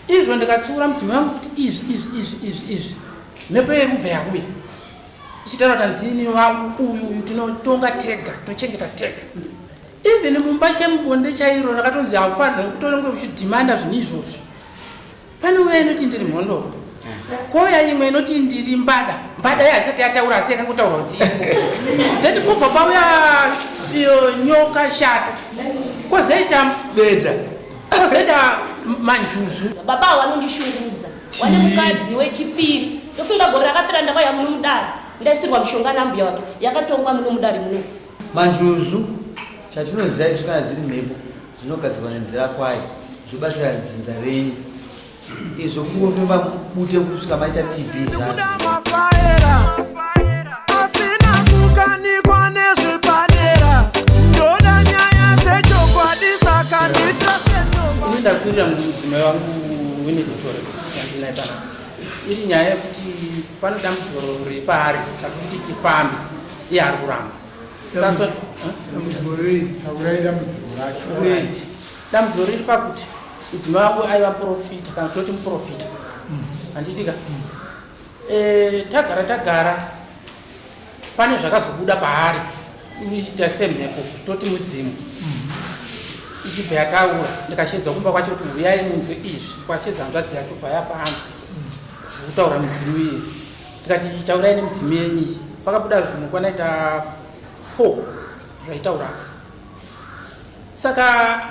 Izvo ndikatsiura mudzimai wangu kuti izvi izvi izvi izvi izvi, mhepo iri kubva yakuya ichitaura kuti hanzini vangu uyu uyu tinotonga tega, tinochengeta tega. Even mumba chemubonde chairo rakatonzi haufanirwe kutonge uchidhimanda zvinhu izvozvo. Pane uya inoti ndiri mhondoro, kouya imwe inoti ndiri mbada. Mbada iya haisati yataura, asi yakangotaura kunzi iripo. Then kubva pauya iyo nyoka shato, kwozoita beta, kwozoita manjuzu. Baba avo vanondishungurudza, wane mukadzi wechipiri. Ndofunga gore rakapera ndakauya muno mudare ndaisirwa mishonga nambuya wake yakatongwa muno mudare muno. Manjuzu chatinoziva isu kana dziri mhepo dzinogadzirwa nenzira kwayo dzobatsira dzinza renyu. Izvo kungofemba bute kusvika maita TB Ndikuda mafaera asina kukanikwa nezvipanera, ndoda nyaya dzechokwadi saka nditraste ndoba. Ini ndakwirira mudzimai wangu Winnie Titore yandinaye panapa. Iri nyaya yekuti pane dambudziko riri paari rekuti tifambe, iye ari kuramba. Dambudziko rei? Taurai dambudziko racho. Right. Dambudziko riri pakuti mudzimai wangu aiva muprofita, kana toti muprofita, handitika? Tagara tagara pane zvakazobuda paari ichiita semhepo, toti mudzimu, ichibva yataura. Ndikashedzwa kumba kwacho kuti huyai munzwe izvi. Kwashedza hanzvadzi yacho, bva yapanzwa zvekutaura mudzimu iye. Ndikati taurai nemudzimu yenyu iyi. Pakabuda zvinhu kwanaita 4 zvaitaura. Saka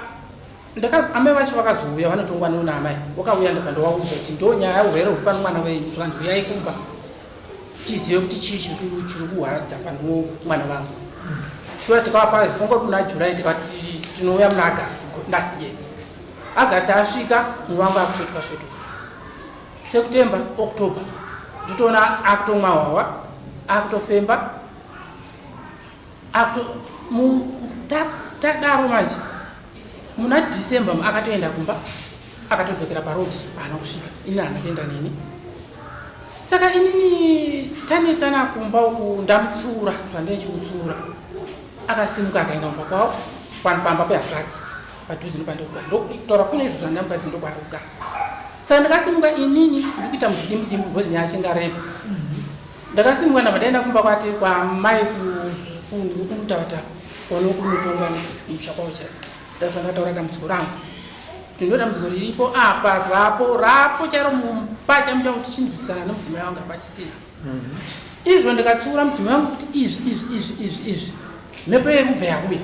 amai vacho vakazouya, vanotongwa neuna amai vakauya, ndabva ndawaudza kuti ndo nyaya urwere huri pano mwana wenyu. Zvakanzi uyai kumba tizive kuti chii chiri kuhwadza pano mwana vangu. Sure, tikavapa kongori muna July, tikati tinouya muna August last year. August asvika, mumwe wangu akusvetuka svetuka. September, October, ndotoona akutomwa hwahwa, akutofemba, tadaro manje muna December akatoenda kumba, akatodzokera parodi, haana kusvika. Ini haana kuenda neni. Saka inini tanetsana kumba uku, ndamutsura zvandaichimutsura, akasimuka akaenda kumba kwavo pamba pehanzvadzi padhuze nepandikugara. Ndokutaura kune izvo zvandamukadzi ndokwari kugara. Saka ndakasimuka inini, ndikuita muzvidimbu dimbu because nyaya chingarepa. Ndakasimuka, ndabva ndaenda kumba kwati kwamai kumutavatava kwanokunotonga kumusha kwavo chaiko. Ndazva ndataura dambudziko rangu kuti ndo dambudziko riripo apa, rapo rapo chairo mumba chaimo changu tichinzwisisana nemudzimai wangu hapachisina. Izvo ndikatsiura mudzimai wangu kuti izvi izvi izvi izvi izvi, mhepo iri kubva yakuya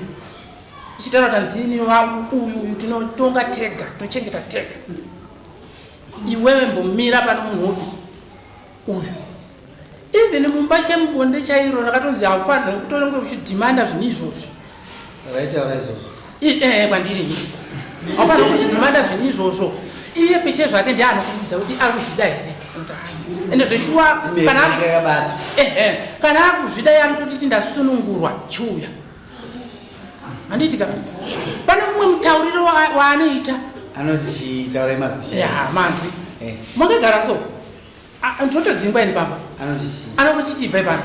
ichitaura kuti hanzini vangu uyu uyu tinotonga tega, tinochengeta tega. Iwewe mbomira pano munhu upi uyu. Even mumba chemubonde chairo rakatonzi haufanirwe kutonge uchidhimanda zvinhu izvozvo. Raitaura izvozvo? Kwandiri ini haufanirwe kuchidhimanda zvinhu izvozvo. Iye peche zvake ndiye anokuudza kuti ari kuzvida here. Ende zveshuwa kana Mhepo yakabata. Ehe, kana akuzvida iye anototiti ndasunungurwa, chiuya. Handitika pane mumwe mutauriro waanoita. Anoti chitaurai mazwi chaiwo. Ya, manzwi. Makagara so ndotodzingwa ini pamba. Anoti chii? Anongotiti ibvai pano.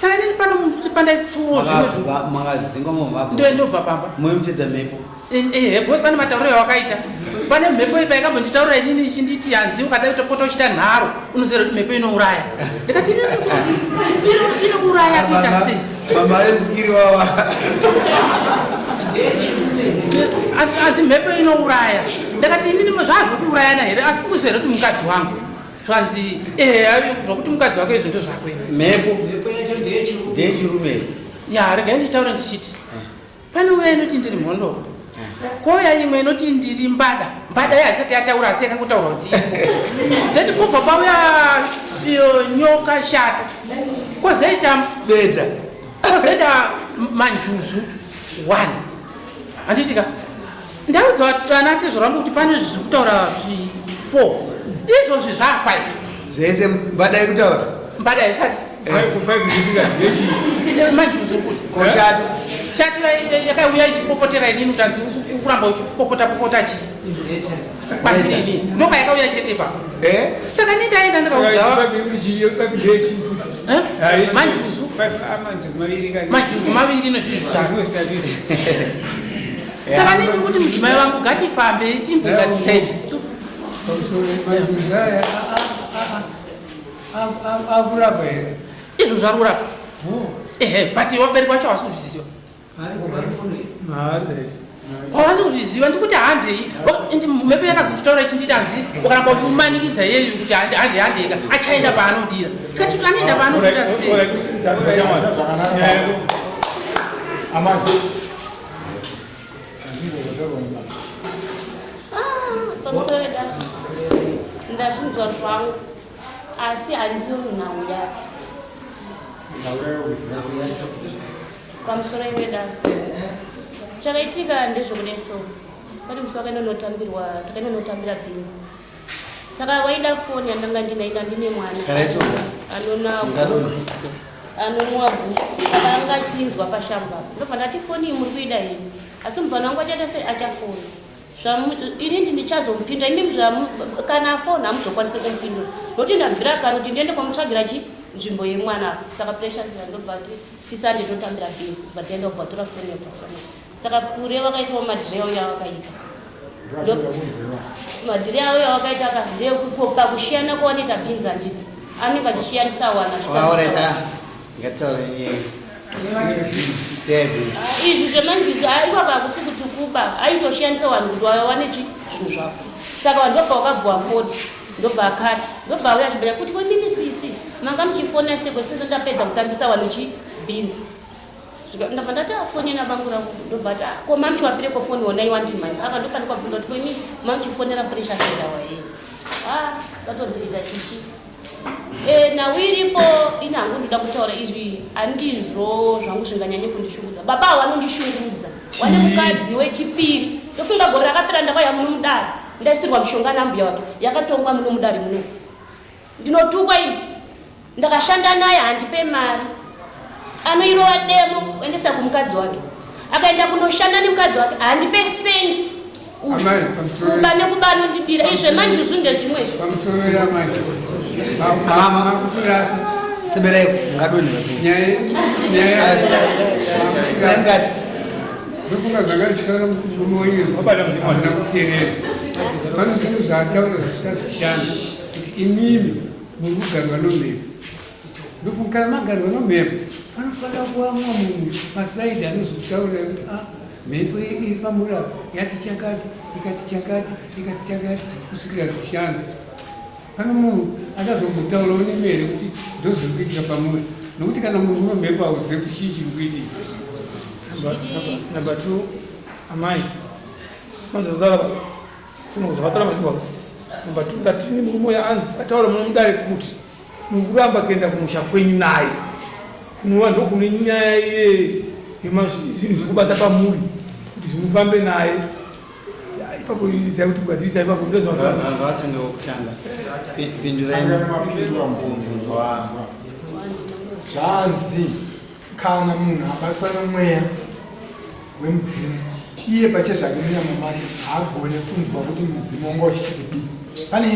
Saka inini pano musi pandaitsuwo zvimwe zvinhu. Makadzingwa mumba. Ndobva pamba. Moimutedza mhepo. Ehe, because pane matauriro awakaita. Pane mhepo ipa yakambonditaurira inini ichinditi hanzi ukada kutopota uchiita nharo unoziva kuti mhepo inouraya. Ndikati inouraya kuita sei? Mama vemusikiri wawa. Asi mhepo inouraya. Ndakati inini zvazvokuurayana here? Asi kuziva here kuti mukadzi wangu? Zvanzi ehe, zvokuti mukadzi wake izvo ndozvakwe. Mhepo ndeyechirume. Ya, regai ndichitaura ndichiti pane uya inoti ndiri mhondoro, kouya imwe inoti ndiri mbada. Mbada iya haisati yataura, asi yakangotaura kunzi iripo. Then kubva pauya iyo nyoka shato, kwozoita beta, kwozoita manjuzu 1. Handitika ndaudza vana tezvo rangu kuti pane zviri kutaura zvi 4 izvozvi zvaa 5. Zvese mbada iri kutaura. Mbada isati. Manjuzu futi. Koshato. Shato yakauya ichipopotera inini kuti hanzi kuramba uchipopota popota chii kwandiri inini, ndopa yakauya chete ipapo. Saka ini ndaenda ndikaudza manjuzu, manjuzu maviri nezvinhu zvitatu. Saka nini kuti mudzimai vangu ngatifambe timbogadzisai. Akurapa here? Izvo zvari kurapa. Ehe, but vabereki vacho havasi kuzviziva. Havasi kuzviziva ndikuti handei. Mhepo yakazonditaura ichinditi hanzi ukaramba uchimumanikidza iyeyu kuti hande hande handeka achaenda paanodira. Ndikati anoenda paanodira sei? Amai. Pamusoro vedare ndazvinzwa zvangu asi handiyo nhau yacho. Pamusoro vedare chakaitika ndezvekudai so pane musi wakaenda unotambirwa takaenda unotambira bhinzi saka waida foni yandanga ndina ina ndine mwana anona anonwa guku saka anga achinzwa pashamva apo ndobva ndati foni iyi muri kuida henyu asi mubvana wangu achaita sei achafona inini ndichazomupindura imimi kana afona hamuzokwanise kumupindura nokuti ndabvira kare kuti ndiende kwamutsvagira chi nzvimbo yemwana apo saka precious ndobva ati sisi anditotambira bhinzi bva tienda kubva tora foni yobva fona saka kure vakaitawo madhire auya vakaita madhire auya vakaita ka ndeyekukopa kushiyana kwawanoita bhinzi handiti anenge achishiyanisa wana izvi zvemanjuzu ikwako hakusi kuti kuba aitoshiyanisa vanhu kuti wawane chi zvinhu zvako saka vanhu vobva wakabvuwa foti ndobva akati ndobva auya achibaya kuti kwemimi sisi manga muchifona seko sinza ndapedza kutambisa vanhu chi bhinzi ndabva ndati afonera bangu rangu ndobva ati ah, ko mamuchiwapire ko foni honai wandimhanza apa ndopandikabvunza kuti kwemi mamuchifonera pressure senda waye ah vatondiita chichi e, nhau iripo ini hangu ndoda kutaura izvi handizvo zvangu zvinganyanye kundishungurudza baba avo vanondishungurudza wane mukadzi wechipiri ndofunga gore rakapera ndakauya muno mudare ndaisirwa mushonga nambuya wake yakatongwa muno mudare muno Ndinotukwa ini. Ndakashanda naye handipe mari. Anoirova demo oendesa kumukadzi wake. Akaenda kunoshanda nemukadzi wake handipe cent. Kuba nekuba anondibira izve manjuzu ndezvimwe izvi. Pamusoro amai. Mama. Seberai ngadoni Nyaya nyaya. Mukati. Ndofunga zvanga zvichitaura murume wenyu hazvina kuteerera. Pane zvinhu zvaataura zvisingazvishandi. Kuti imimi muri kugarwa nomhepo. Ndofunga kana magarwa nomhepo panofanira kuva mumwe munhu pasaidi anozokutaurira kuti ah mhepo iri pamuri apa yati chakati ikati chakati ikati chakati kusvikira zvishanda. Pane munhu akazombotaurawo nemi here kuti ndozviri kuitika pamuri nokuti kana munhu unomhepo hauzive kuti chii chiri kuitika. Number two, amai manzvazodara Kuno zvakatora masimba number 2 ndatini murume uya anzi ataura muno mudare kuti mukuramba kuenda kumusha kwenyu naye kunova ndokune nyaya yezvinhu zviri kubata pamuri kuti zvimufambe naye ipapo itai kuti kugadzirisa ipapo ndozvavatanga kutanga pindurai mubvunzo wangu zvanzi Kana munhu abatwa nomweya wemudzimu, iye pachezvake munyama make haagone kunzwa kuti mudzimu wanga uchiti kudii. Pane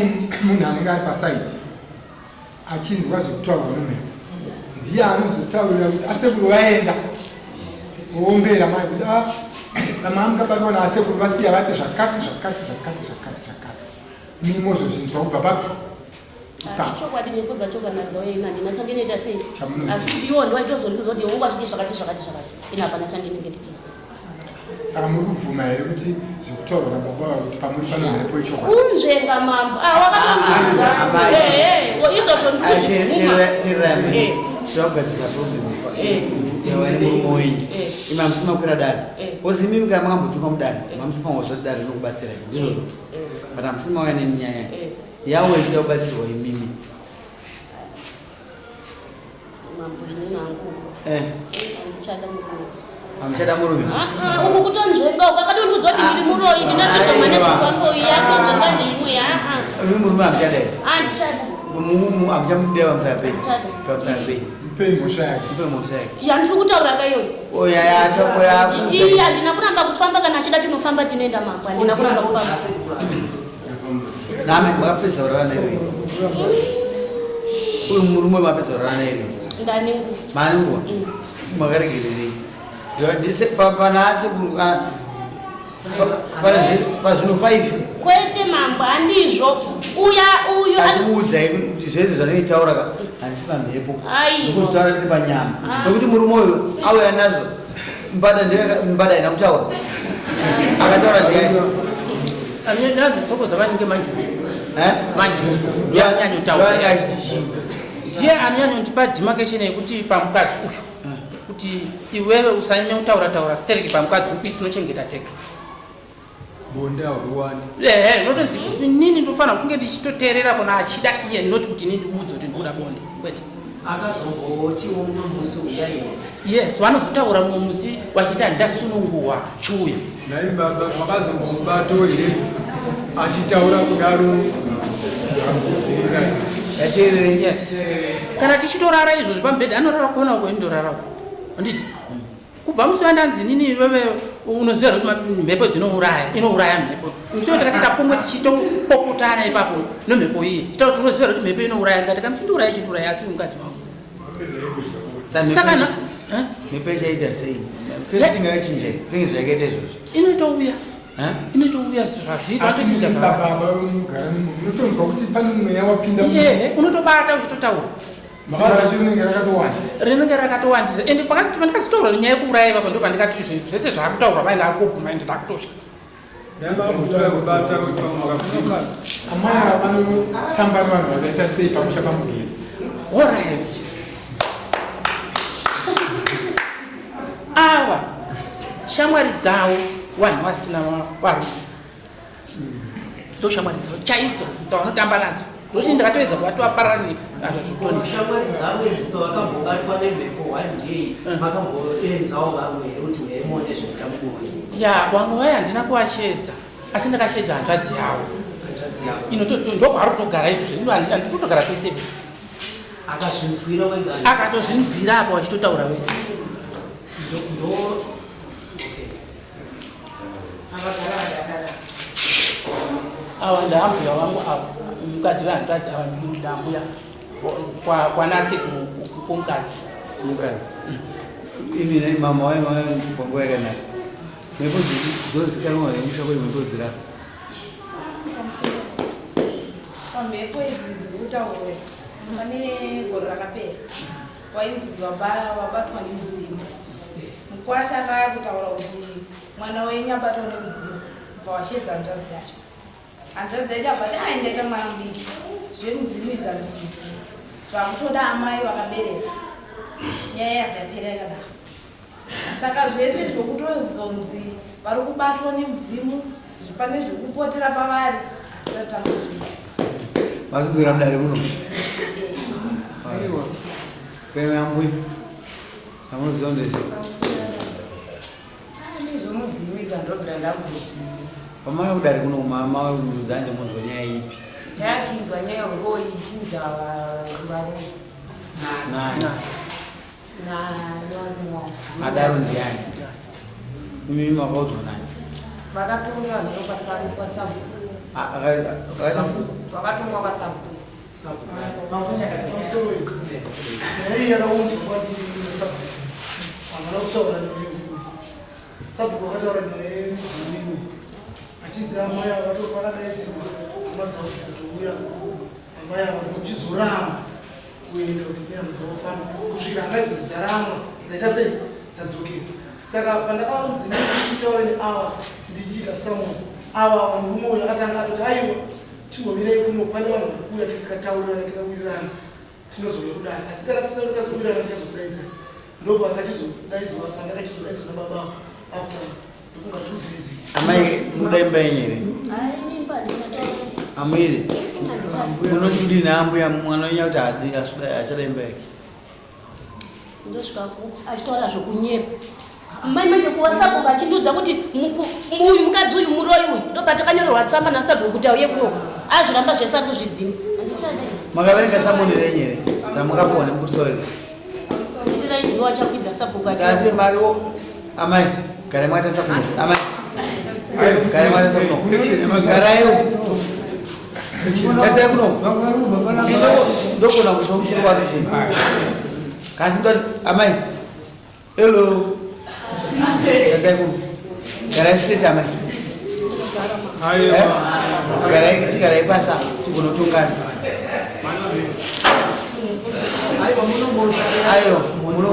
munhu anenge ari pasaidi achinzwa zvekutaurwa nomhepo, ndiye anozotaurira kuti asekuru vaenda oombera mai kuti ah, vamamukabatwa naasekuru vasiya vati zvakati zvakati zvakati zvakati zvakati, imi mozozvinzwa kubva papi? Ah, ichokwadi mhepo dzacho kana dzauya ini handina chandinoita sei asi kuti iwo ndiwaitozondiudza kuti wongu achiti zvakati zvakati zvakati ini hapana chandinenge ndichiziva saka muri kubvuma here kuti zvekutaurwa nababa vavo kuti pamuri pano mhepo ichokwadi kunzvenga mambo ah, wakatondiudza ah, izvozvo ndikuzvibvuma tinogadzisa problem yawaine murume wenyu imi hamusi makwira dare ozi imimi kana makambotuka mudare mamuchifanirwa zvoti dare rinokubatsirai ndizvozvo but hamusi mauya nenyaya Yawe ichida kubatsirwa imimi. Mambo inini hangu. Eh. Handichada murume. Hamuchada murume? Ah, ah, uku kutonzvenga uku akatondiudza kuti ndiri muroyi ndine zvidhoma nezvikwambo yatonzvenga neimwe ah ah. Imi murume hamuchada here? Handichada. Mumu hamuchamude pamusana pei? Handichada. Pamusana pei? Mupei mhosva yake. Mupei mhosva yake. Yandiri kutaura ka iyoyo. Oh ya ya chako ya. Iyi handina kuramba kufamba kana achida tinofamba tinoenda mambo handina kuramba kufamba. Nami makapedza kurara naye rini? Uyu murume makapedza kurara naye rini? Ndane nguva. Mane nguva? Mm. Makaregererei? Pana sekuru kana Pazvinhu 5. Kwete mambo, handizvo. Uya uyu Sachikuudzai kuti zvese zvandinoitaura ka handisi pamhepo. Ndikuzvitaura ndiri panyama. Nekuti murume uyu auya nazvo mbada ndiye mbada haina kutaura. Akataura ndiani? Anozithokoza vanenge manjuzu. Eh? Manjuzu ndiye anonyanyotaura. Ndiye anonyanyondipa demarcation yekuti pamukadzi uyu. Kuti iwewe usanyanya kutaura taura stereki pamukadzi uku isu tinochengeta tega. Bonde hauriwani. Ehe, unotonzi inini ndofanira kunge ndichitoteerera kuna achida iye not kuti inini ndimuudze kuti ndikuda bonde. Kwete. Akazombotiwo mumwe musi uyai. Yes, vanozotaura mumwe musi vachiti ndasununguwa chiuya. Nhai baba makazombomubato here achitaura kudaro? Yes. Kana tichitorara izvozvi pamubhedha anorara kuona uko ini ndorara uko. Handiti? Kubva musi wandanzi inini iwewe unoziva here kuti mhepo dzinouraya, inouraya mhepo. Musi watakati tapomwe tichitopopotana ipapo nemhepo iyi. Titaura kuti unoziva here kuti mhepo inouraya, ndikati kana chindiuraya chindiuraya asi mukadzi wangu. Saka na mhepo ichaita sei? First thing yakachinja, zvinge zvakaita izvozvo. Inotouya. Inotouya zvazviri atochinja sababa unogara unotonzwa kuti pane mweya wapinda. Ehe, unotobata uchitotaura. Rinenge rakatowanda. Rinenge rakatowandisa. Ende pakati pandikazotaura nyaya yekuuraya ipapo ndo pandikati zvinhu zvese zvaakutaurwa vai ndakubvuma ende ndakutosha. Amai ava vanotamba nevanhu vakaita sei pamusha paMugeri? Alright. Ava shamwari dzavo vanhu vasina varume. Ndoshamwari dzavo chaidzo dzavanotamba nadzo. Ndochi ndakatoedza kuvatovapararani azvazvitoni. Shamwari dzavo idzi pavakambobatwa nemhepo one day makamboedzawo vamwe here kuti uyai muone zvekuita mubonde? Ya, vamwe vaya handina kuvashedza, asi ndakashedza hanzvadzi yavo. Hanzvadzi yavo. Inoto ndokwaari kutogara izvozvo, ino handiti kutogara tese. Akazvinzwira wega. Akatozvinzwira apo vachitotaura wese. Ndo okay. Ava ndaambuya vangu ava, mukadzi wehanzvadzi ava ndambuya kwanase kumukadzi. Mukadzi. Imi nei mama wayo mama panguva yakanaka. Mhepo dzozikanwa here musha kuti mhepo dzirapa? Pamhepo idzi dziri kutaurwa pane gore rakapera wainzi wabatwa nemudzimu. Mukwasha akauya kutaura kuti mwana wenyu abatwa nemudzimu, bva washedza hanzvadzi yacho. Hanzvadzi yacho abva ati ai ndaita mwana mudiki, zvemudzimu izvi handizvizivi, zvakutoda amai vakabereka. Nyaya yabva yapera yakadaro. Saka zvese zvokutozonzi vari kubatwa nemudzimu pane zvekupotera pavari hatisati tambozviita. Mazvidzora mudare muno? Aiwa. Kweme ambuya. Zvamunoziva ndezve. Nezvemudzimu izvi handobvira ndambozviita. Pamauya kudare kuno mama mudzanje munzwa nyaya ipi? Ndachinzwa nyaya yehuroyi ichinza varoyi. Nani? Nanevarume wangu. Adaro ndiani? Imi makaudzwa nani? Vakatonga vanhu kwaSabhuku. Vakatongwa kwaSabhuku. Nyaya yakaunzwa kwandiri nasabhuku. Havana kutaura nyaya yehuroyi. Sabhuku vakataura nyaya yemudzimu iyoyi. Achinzi amai ava vakadaidzirwa hama dzavo dzikatouya. Amai ava ndokuchizoramba kuenda kuti nehama dzavo famba kusvikira hama idzodzo dzaramwa dzaita sei dzadzokera. Saka pandakaunzi nditaure neawa ndichiita summon ava murume uyu akatanga atoti aiwa chimbomirai kuno pane vanhu vari kuuya tikataurirana tikawirirana tinozouya kudare asi kana tisina kuti tazowirirana tichazokudaidza. Ndopakachizodaidzwa pandakachizodaidzwa nababa after ndofunga 2 days. Amai munoda imba yenyu here? Amuire. Munoti kudini ambuya mwana wenyu akuti haadi achada imba yake? Ndosvika achitaura zvokunyepa. Mai manje kuwasabhuku achindiudza kuti uyu mukadzi uyu muroyi uyu ndopatakanyorerwa tsamba nasabhuku kuti auye kuno. Azviramba zvese ari kuzvidzima. Makaverenga samoni renyu here? Ramukapiwa nemukuru here? Ndinaiziwa achakwidza sabhuku acho. Ndati mariwo amai garai makatarisa kuno. Amai. Garai makatarisa kuno. Garai. Tarisai kuno. Ndogona kuzwa musoro wako chii. Kasi ndoti amai. Hello. Tarisai kuno. Garai straight amai. Eh? Chigarai pasi apa tigonotongana. Ayo, muno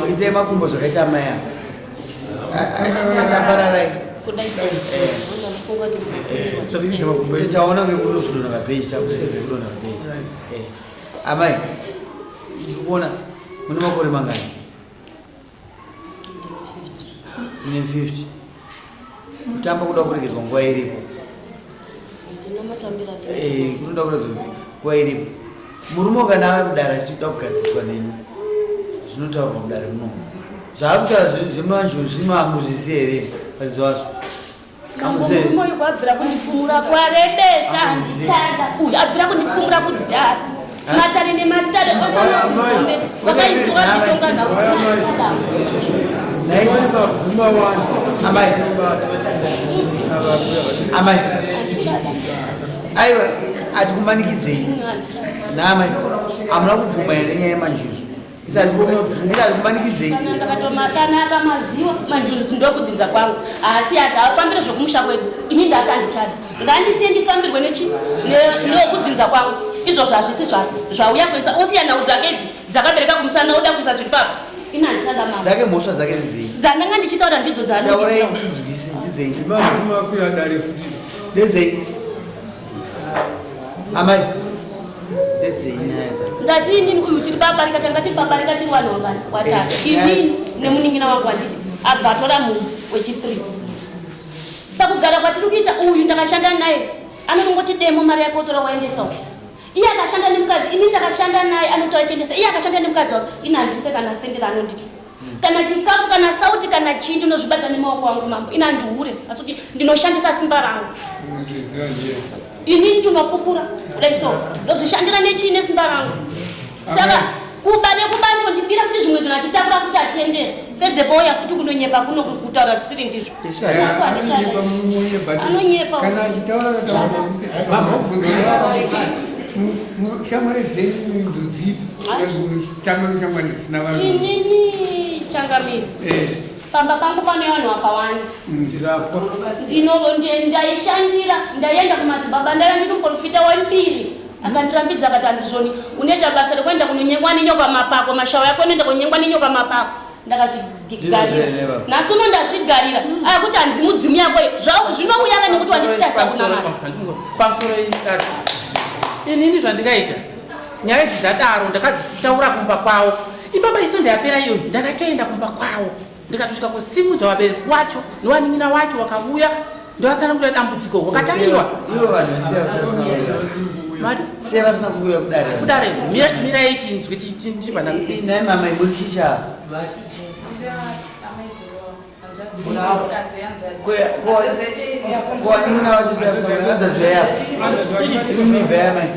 itai makumbo zvakaita amai ava. Atambararai. Taona kunge munozodonha pabhenji, takuseve kudonha pabhenji. Amai, ndikuona mune makore mangani? Mune 50. Kutamba kuda kuregedzwa nguva iripo. Kunoda kuregedzwa nguva iripo. Murume kana ave mudare achida kugadziswa neni, zvinotaurwa mudare munomu zvaari kutaura zvemanjuzu hamuzvizivi here varidzi vazvo? Murume uyu kwabvira kundifumura kwarebesa, handichada. Uyu abvira kundifumura kudhara, matare nematare osanaaombe wakainzwa nhau. Handichada. Amai, amai. Handichada. Aiwa, hatikumanikidzei naamai. Hamuna kubvuma here nyaya yemanjuzu? Isati kumanikidzei. Kana ndakatomakana akamaziwa manjuzu, ndokudzinza kwangu, asi ati afambire zvokumusha kwedu. Ini ndati handichada, ngandisiye ndifambirwe nechi nokudzinza kwangu. Izvozvo hazvisi zvauya kuisa osiya nhau dzake idzi dzakabereka kumusana, oda kuisa zviri papa. Ini handichada, mama. Dzake mhosva dzake ndzei? Dzandanga ndichitaura ndidzo. Taurai. Dzaanotiitira. Tidzwise, ndidzei? Makwira dare futi. Ndedzei, amai? Ndedzei nyaya dzake? Ndati inini uyu tiri pabarika, tanga tiri pabarika, tiri vanhu vangani? Watatu, inini nemunin'ina wangu. Wanditi abva atora munhu wechi3 pakugara kwatiri kuita. Uyu ndakashanda naye, anongoti demo mari yake otora waendesa uku. Iye akashanda nemukadzi, inini ndakashanda naye, anotora chiendesa. Iye akashanda nemukadzi wake, ini handipe kana sendi raanondipa, kana chikafu, kana sauti, kana chii. Ndinozvibata nemaoko angu, mambo. Ini handihure, asi kuti ndinoshandisa simba rangu. Inini ndinopupura kudai, so ndozvishandira nechii? Nesimba rangu. Saka kuba nekuba, ndondibira futi zvimwe zvinhu, achitakura futi achiendesa, pedzepo ouya futi kunonyepa kuno, kutaura zvisiri ndizvo. Wangu handichada. Anonyepa. Kana achitaura mabvunzo, shamwari dzenyu ndodzipi? Tamba neshamwari dzisina vanhu. Inini, changamiri, pamba pangu pane vanhu vakawanda. Ndirapwa. Ndaishandira, ndaienda kumadzibaba, ndaiva ndiri muprofita wembiri. Akandirambidza, akati handizvoni, unoita basa rekuenda kunonyengwa nenyoka mapako, mashawo yako unoenda kunyengwa nenyoka mapako. Ndakazvigarira. Ndizvo. Nhasi uno ndazvigarira akuti hanzi mudzimu yako iyi. Zvinouya ka nekuti wanditasa kunamata. Pamusoro itatu, inini zvandikaita, nyaya idzi dzadaro, ndakadzitaura kumba kwavo ipapa. Iso ndayapera iyoyo, ndakatoenda kumba kwavo, ndikatosvika kusimudza vabereki wacho newanin'ina wacho, wakauya, ndovatsanangurira dambudziko, wakataiwa. Ivo vanhu Mari? siya vasina kuuya kudare. Kudare, mirai tinzwe tichibva. Nhai mama, imbori chicha? Kowanin'ina wacho siya vasina kuuya, hanzvadzi yapo imibva yamai.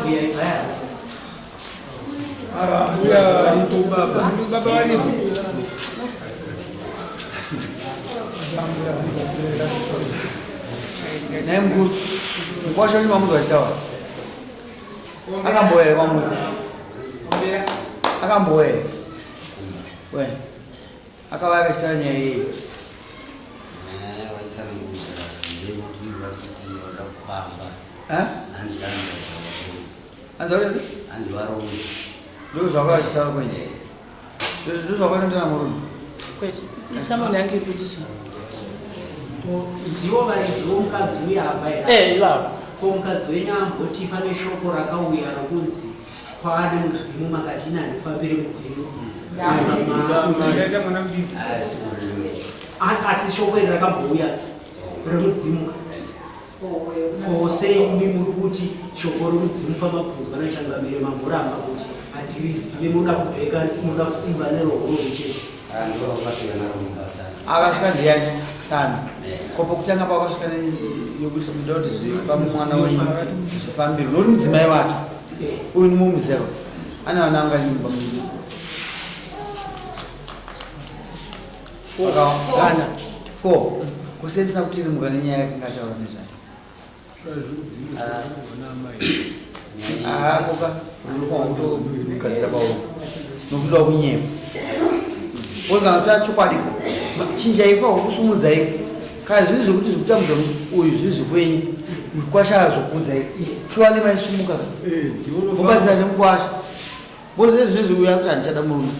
Mbuya ibvaya. Mbuya varipo, baba varipo. Nhai mukuru, mukwasha wacho mamunzwa achitaura, akambouya here kwamuri? Akambouya here? We akauya akachitaura nyaya iyi? Waitsanangudza ndekuti vakuti vada kufamba. Eh? Hanzi Hanzi vakuti? Hanzi varoyi. Ndo zvakauya achitaura kwenye, ndo zvakatoendana murume. Kwete, isamoni yange iri kuti chii? Ndiwo varidzi vomukadzi uyu apa here? Eh, ivavo. Ko mukadzi wenyu amboti pane shoko rakauya rokunzi kwaane mudzimu, makati ina handifambiri mudzimu? Ndaita mwana mudiki. Asi shoko iri rakambouya remudzimu? Ko sei imi muri kuti shoko romudzimu pamabvunzwa nachangamire mamboramba kuti hatirizive, munoda kubheka, munoda kusimba nerohoro chete? Ndovakasvika naro mubatana. Akasvika ndiyani? Tsano ko pokutanga pakasvika yokuti kuda kuti zvipa mwana wenyu zvifambiro, nokuti mudzimai wake uyu nimomuzero ane vana vangani mumba mudu? Vana. Four. Kusei musina kutirimuka nenyaya yakanga ataura nezvayo? Koka urikugadzira pauro nokuda kunyepa uri kana kuti chokwadi, chinjai fa kusumudzai. Kana zviri zvekuti zvekutambudza uyu zviri zvekwenyu, mukwasha azokuudzai. Shuwa maisumuka ka. Mobatsira nemukwasha. Mozive zvinezvi uyu akuti handichada murume.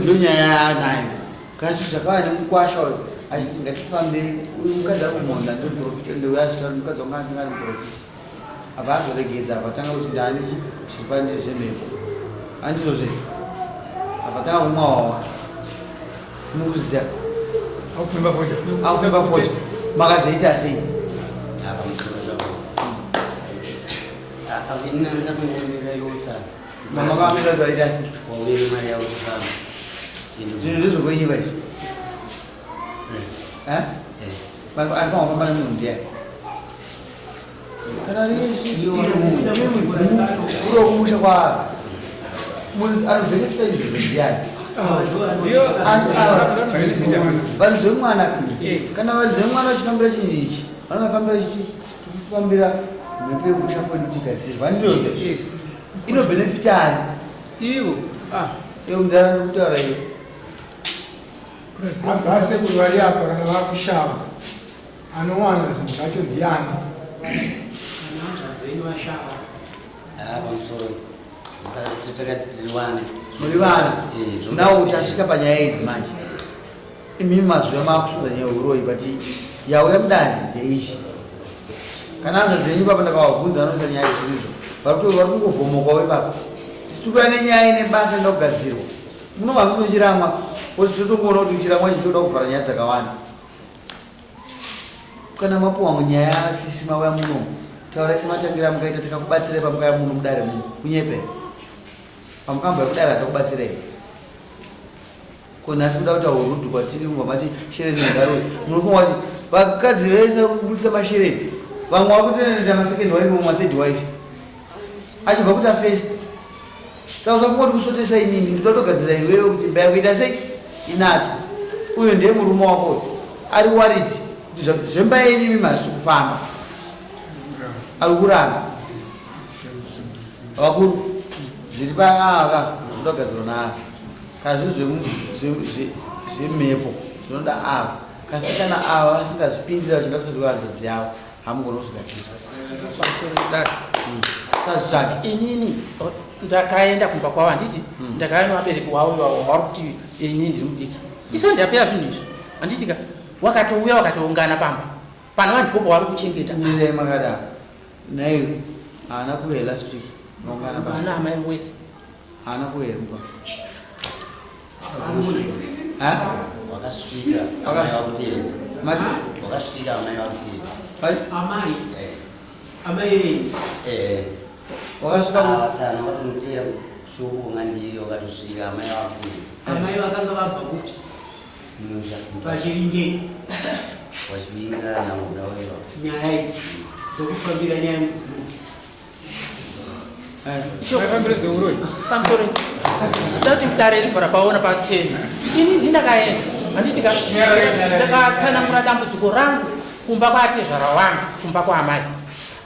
Ndonyaya yaanayo. Kasi zvakauya nemukwasha uyu achiti ngatifambei uyu mukadzi ari kumhonda ndoprofita ndouya achitaura mukadzi wangu anenge ari muprofita. Abva azoregedza abva atanga kuti ndani zviri pandiri zvemhepo. Handizvozve. Abva atanga kumwa wawa. Mukuziva. Akufemba fodya. Akufemba fodya. Makazoita sei? Apa mutorasa. Apa inina ndakangomira yotsa. Mama vakamira kuti vaita sei? Wawiri mari yavo kufamba. Zvinhu ndezvekwenyu kaizvi. Eh? Aifanira kufamba nemunhu ndiani? Kana mudzimu uri wekumusha kwaari. Munhu anobhenefita izvozvo ndiani? Varidzi vemwana kana varidzi vemwana vachifambira chinhu ichi vanongafambira chiti tikufambira mhepo yekumusha kwedu tigadzirwa ndizvozvo inobhenefita ani ivo ivo mudara ndikutaura iyo Hanzi asekuru vari apa kana vakushava anowana zvinhu zvacho ndiani? Kana hanzvadzi dzenyu vashava. Ah, pamusoro. Takati tiri vana. Muri vana. Now tasvika panyaya idzi manje. Imimi mazuva makusunza nyaya yeuroyi but yauya mudare ndeichi. Kana hanzvadzi dzenyu ipapa ndakavabvunza vanoita nyaya dzisiridzo. Vari kungovhomokawo ipapa. Isu tiri kuuya nenyaya ine basa inoda kugadzirwa. Munobva musi muchiramwa because totongoona kuti chiramwa ichi choda kuvhara nyaya dzakawanda. Kana mapuwa munyaya sisi mauya muno taurai sematangira mukaita tikakubatsirai pamukaya muno mudare muno kunyepe pamukambouya kudare hatakubatsirai ko nhasi muda kuita urudhu kwatiri mubva mati shereni ngaroyi munofunga kuti vakadzi vese vari kubudisa mashereni vamwe vari kutoenda masecond wife vamwe mathird wife achibva kuita first Saka usafunga kuti kusvotesa inini ndoda kutogadzira iwewe kuti imba yako ita sei inake. Uyo ndiye murume wako uyo ari worried kuti zvemba yenyu imi hazvisi kufamba. Ari kuramba. Vakuru zviri paaka zvinoda kugadzirwa naava. Kana zviri zvemhepo zvinoda ava. Kasi kana ava vasingazvipindira vachida kusati hanzvadzi yavo hamugona kuzvigadzira. Sazvitsvake. Inini ndakaenda kumba kwavo handiti ndakauya nevabereki wavo ivavo vari kuti inini ndiri mudiki iso ndapera zvinhu izvi handiti ka wakatouya wakatoungana pamba pano vanhu popo vari kuchengeta Mirai makadaro. Naiwe haana kuuya last week. Maungana pamba. Ana amai wese. Haana kuuya here mukwa? Wakasvika amai vakutenda. Mati? Wakasvika amai vakutenda. Amai? Amai venyu? Eh. Wakasvika ku- Vatsana vatomutera shoko ngandiri wakatosvika amai vakutenda. Amai vakanga vabva kupi? Musha. Vachiringei Vachivinga nhau dzavo ivo. nyaya idzi dzokufambira nyaya yemudzimu. Pamusoro kuti dare ribva rapaona pachena ini ndii ndakaenda handiti ka ndakatsanangura dambudziko rangu kumba kwaatezvara wangu kumba kwaamai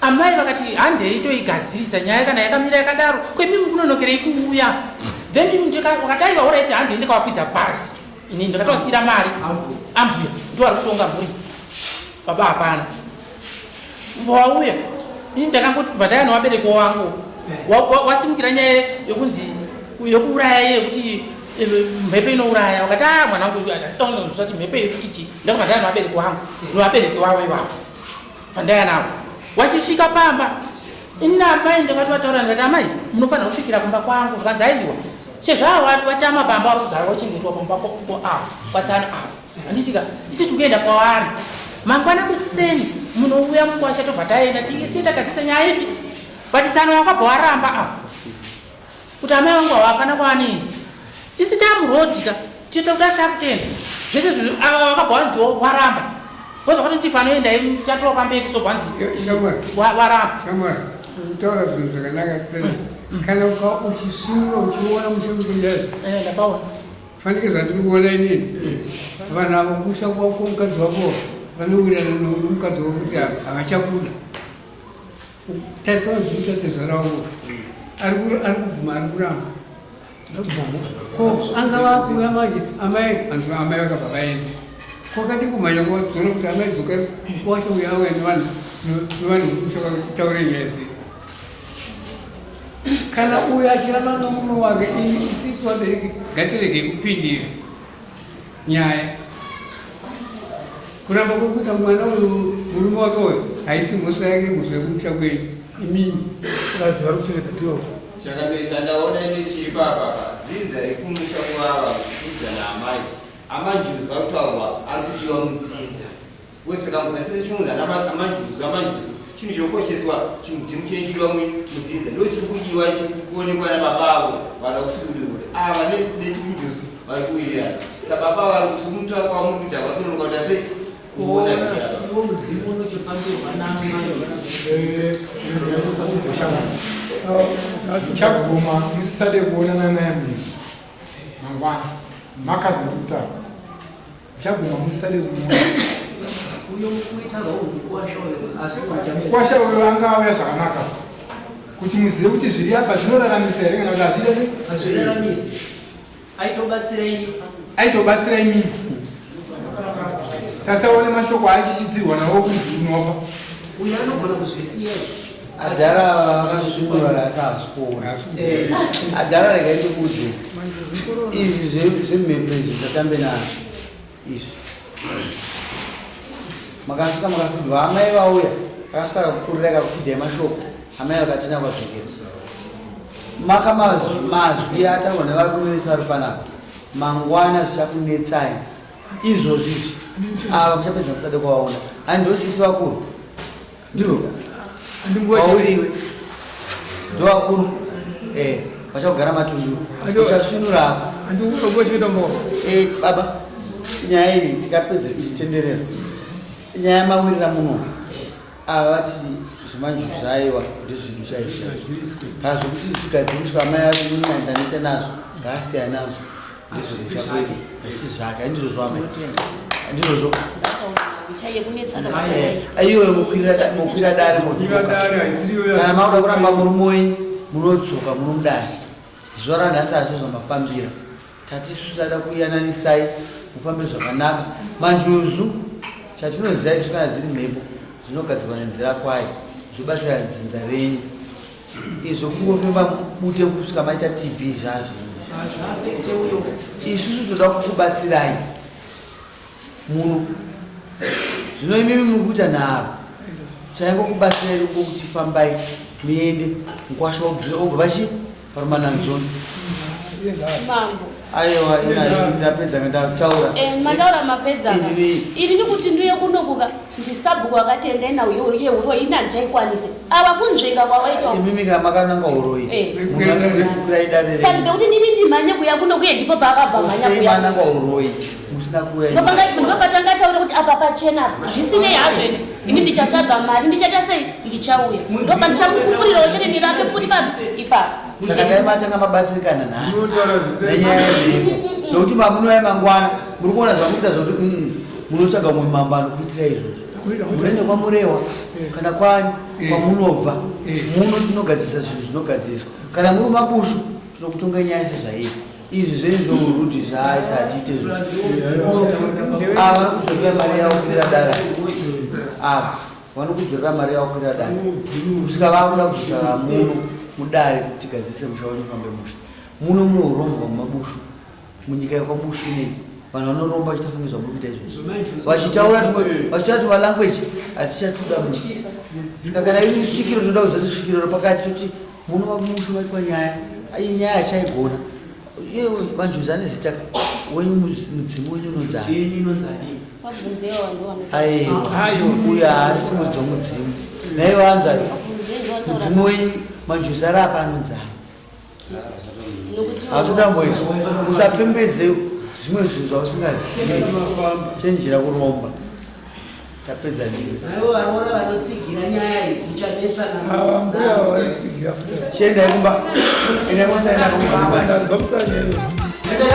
amai vakati handei toigadzirisa nyaya kana yakamira yakadaro kwemimi kunonokerei kuuya then wakati aiwa oraiti handei ndikawakwidza bhazi ini ndakatowasiyira mari ambuya ndiwo ari kutonga mhuri baba hapana wauya ini ndakangoti bva ndaya newabereki wangu wasimukira nyaya yokunzi yokuuraya iye yekuti mhepo inouraya wakati a mwana wangu tonzati mhepo yekuti chii ndakabva ndaya nevabereki wangu nevabereki wavo ivavo bva ndaya navo wachisvika pamba ini naamai ndakati vataura ndikati amai munofanira kusvikira kumba kwangu zvikanzi aiwa sezvo avo vatama pamba vari kugara vochengetwa pamba avo kwatsana avo handitika isi tikuenda kwavari mangwana kuseni munouya mukwasha tobva taenda tisiye tagadzisa nyaya ipi but tsano wakabva waramba avo kuti amai vangu avo hapana kwaanoenda isi tamurodhika titoda takutenda zvese ava wakabva wanziwo waramba wozwa kuti tifanoenda tatova pamberi sobva wanzi waramba Shamwari, kutaura zvinhu zvakanaka sei kana uchisimuka uchiona mushe ndapaona fanike zvandiri kuona inini vanhu ava kusha kwako mukadzi wako vanowirirana nomukadzi wako kuti havachakuda tarisa zvikuita tezvara wako ari kubvuma ari kuramba ko angava akuuya manje amai hanzi amai vakabva vaenda. Kwakadi kumhanya kwadzora kuti amai dzokai mukwasha uyo auya nevanhu nevanhu vekumusha kwake titaure nyaya dzedu. Kana uyo achiramba nomurume wake, ini isisu vabereki ngatiregei kupindira nyaya. Kuramba kwekuita mwana uyu murume wake uyu haisi mhosva yake, mhosva yekumusha kwenyu imini. Vazi vari kuchengeta ndivo. Changamire chandaona ini chiri papa dzinza rekumusha kwava kudza naamai amanjuzu ari kutaurwa ari kudiwa mudzinza wese kamusa chimunzi ana amanjuzu amanjuzu chinhu chinokosheswa chimudzimu chine chidiwa mudzinza ndo chiri kudiwa chiri kuonekwa nababa avo vada kusibudirwa kuti ava nechimunjuzu vari kuwirirana sababa vari kumutora kwamuri kuita vakunonoka kuita sei kuona zviya Iwo mudzimu unochifambirwa naamai. Chaguma musisade kuonana naye munhu mangwana makazwa ndikutaura chaguma musisade kumuona Uyo kuitaurwa mukwasha uyo asi mukwasha uyo anga auya zvakanaka kuti muzive kuti zviri apa zvinoraramisa here kana kuti hazviita se Hazviraramisi. Aitobatsira ini. Aitobatsira imini. Tasaone mashoko aichichidzirwa nawo kunzi unofa. Uyo anogona kuzvisiya. Adhara vakasvinura asi haasi kuona. Adhara regai ndikuudze. Izvi zvemhepo izvi zvatambe nazvo. Izvi. Makasvika makafidwa amai vauya akasvika akakukurira akakufidhai mashoko amai vakatina kwadzokera. Maka mazwi ataurwa nevarume vese vari panapa mangwana zvichakunetsai izvozvi izvi ava muchapedza musade kuvaona handi ndosisi vakuru ndivo wauriwe ndovakuru eh, vachakugara matundu uchasvinura apa eh, baba nyaya iyi tikapedza tichitenderera nyaya yamawirira muno Ava vati zvemanjuzu aiwa ndezvedu chaizvo kana zvekuti zvigadziriswe amai vati nina ndaneta nazvo ngaasiyane nazvo ndezvekuita kwedu zvisi zvake handizvozvo amai handizvozvo iyoyo mokwira dare modzoka kana makuda kuramba murume wenyu munodzoka muno mudare zuva ranhasi hazvo zvamafambira Tati isu tada kuyananisai mufambe zvakanaka. Manjuzu chatinoziva isu kana dziri mhepo dzinogadzirwa nenzira kwayo dzobatsira dzinza renyu. Izvo kungofemba bute kusvika maita TB zvazvo. Isusu toda kukubatsirai muno. Zvino imimi muri kuita nharo. Taingokubatsirai kuti fambai muende mukwasha obva vachi Parumananzoni. Mambo. Aiwa, ndapedza ndataura. Eh, mataura mapedza. Ini kuti ndiye kunokuka ndisabhuku akatenda ina uyo yehuroyi ini handichaikwanise. Ava kunzvenga kwawaita. Imimi ka makananga huroyi. Eh. Munokurai dare renyu. Panhu pekuti ndini ndimhanye kuya kuno kuye ndipo paakabva mhanya kuya. Mananga huroyi musina kuya. Ndopatanga taura kuti apa pachena zvisinei hazvo ini. Ini ndichatsvaga mari ndichaita sei ndichauya ndopandichamupupurirawo chete ndirambe futi pa ipapo. Saka dai matanga mabatsirikana nhasi nenyaya yemhepo nokuti mamunouya mangwana muri kuona zvamukuita zvokuti munotsvaga mumwe mambo anokuitira izvozvo munoenda kwamurewa kana kwani kwamunobva muno tinogadzirisa zvinhu zvinogadziriswa kana muri mabushu tinokutonga nyaya sezvairi Izvi zvenyu zvourudhi zvaaisa hatiite zvo. Ava vanokudzorera mari yavo kwira dara. Ava vanokudzorera mari yavo kwira dara. Kusvika vakuda kuzotaura muno mudare kuti tigadzise musha wenyu fambe musha. Muno mune urombwa mumabushu. Munyika yekwabushu ineyi. Vanhu vanoromba vachiita kunge zvamuri kuita izvozvi. Vachitaura vachitaura tuma language hatichatuda muno. Saka kana iri svikiro toda kuziva kuti svikiro pakati toti Muno vamushu vaitwa nyaya iyi nyaya hachaigona iye vanjuzi ane zita wenyu mudzimu wenyu unonzani aiwa uyo haasi muridzi wemudzimu naivo hanzvadzi mudzimu wenyu manjuzi ari apa anonzani hausatamboita usapembedze zvimwe zvinhu zvausingazivi chenjera kuromba Tapedza ndiwe. Naivo varoora vanotsigira nyaya iyi muchanetsana. Ava mbuya vanotsigira futi. Chiendai kumba. Endai mosaina kumba. Ndanzwa mutanyero. Endai